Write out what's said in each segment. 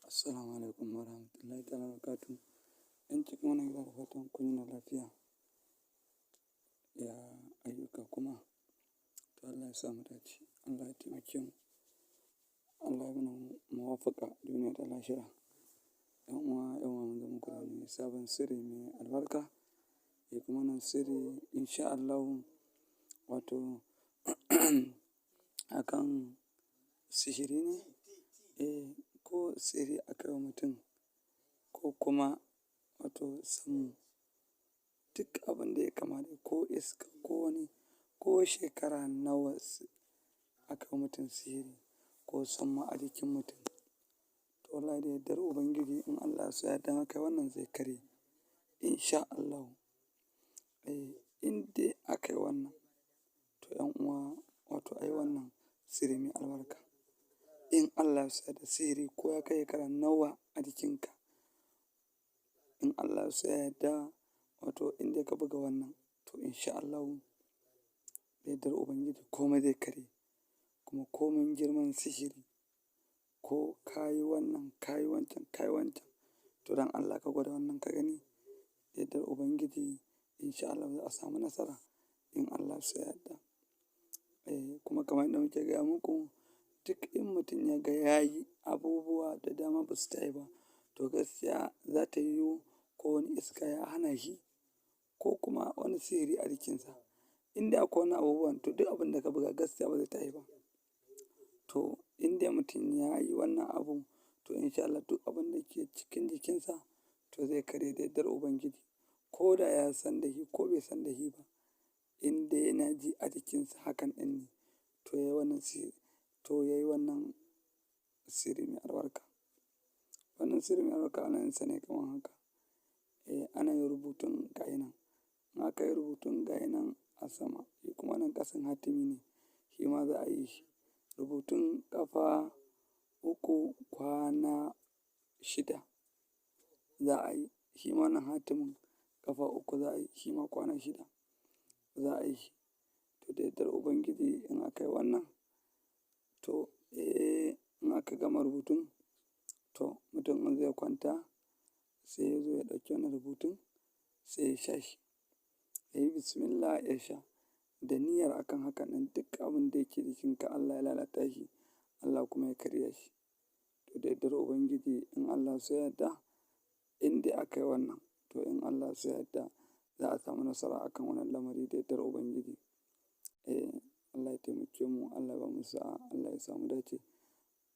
Assalamu alaikum warahmatullahi ta'ala wabarakatuh. 'Yan cikin wannan gida, da fatan kun yi lafiya. Ya ayyuka kuma? To, Allah ya sa mu dace, Allah ya taimake mu, Allah ya mana muwafaƙa duniya da lahira. 'Yan uwa, yau ma mun zo muku da wani sabon sirri mai albarka. Kuma wannan sirri, insha Allahu, wato akan sihiri ne, ko sihiri aka yi wa mutum, ko kuma wato sammu, duk abin da ya kama da ko iska ko wani, ko shekara nawa aka yi mutum sihiri ko sammu a jikin mutum. To, wallahi da yardar Ubangiji, in Allah ya so ya yarda, haka wannan zai karye, insha Allahu. In dai aka yi wannan, to 'yan uwa, wato ai wannan sirri mai albarka. In Allah ya so ya yarda, sihiri ko ya kai shekara nawa a jikinka, in Allah ya so ya yarda, wato in dai ka buga wannan, to insha Allahu, da yardar Ubangiji komai zai karye. Kuma komai girman sihiri, ko ka yi wannan, ka yi wancan, ka yi wancan, to don Allah ka gwada wannan ka gani, da yardar Ubangiji, insha Allahu za a samu nasara, in Allah ya so ya yarda. Kuma kamar yadda muke gaya muku, duk in mutum ya ga ya yi abubuwa da dama ba su tashi ba, to gaskiya za ta yiwu ko wani iska ya hana shi, ko kuma wani sihiri a jikinsa. In dai akwai wannan abubuwan, to duk abin da ka buga gaskiya ba zai tashi ba. To, in dai mutum ya yi wannan abun, to insha Allah duk abin da ke cikin jikinsa to zai karye da yardar Ubangiji. Ko da ya san da shi ko bai san da shi ba, in dai yana ji a jikinsa hakan ɗin ne, to ya yi wannan sihiri, to ya yi wannan sirri mai albarka. Wannan sirri mai albarka ana yin sa ne kamar haka. Ana yin rubutun gayi nan. In aka yi rubutun gayi nan a sama, shi kuma wannan ƙasan hatimi ne, shi ma za a yi shi. Rubutun ƙafa 3 kwana 6 za a yi. Shi ma wannan hatimin ƙafa 3 za a yi, shi ma kwana 6 za a yi shi. To, da yardar Ubangiji, in aka yi wannan, to in aka gama rubutun, to mutum in zai kwanta sai ya zo ya ɗauki wannan rubutun sai ya sha shi. Ya yi bismillah ya sha. Da niyyar akan hakan ɗin, duk abin da yake jikinka Allah ya lalata shi, Allah kuma ya karya shi. To, da yardar Ubangiji, in Allah ya so ya yarda, in dai aka yi wannan, to in Allah ya so ya yarda, za a samu nasara akan wannan lamari da yardar Ubangiji. Allah ya taimake mu, Allah ya bamu sa'a, Allah ya sa mu dace,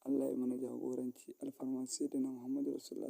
Allah ya mana jagoranci, alfarman Sayyidina Muhammadu Rasulullah.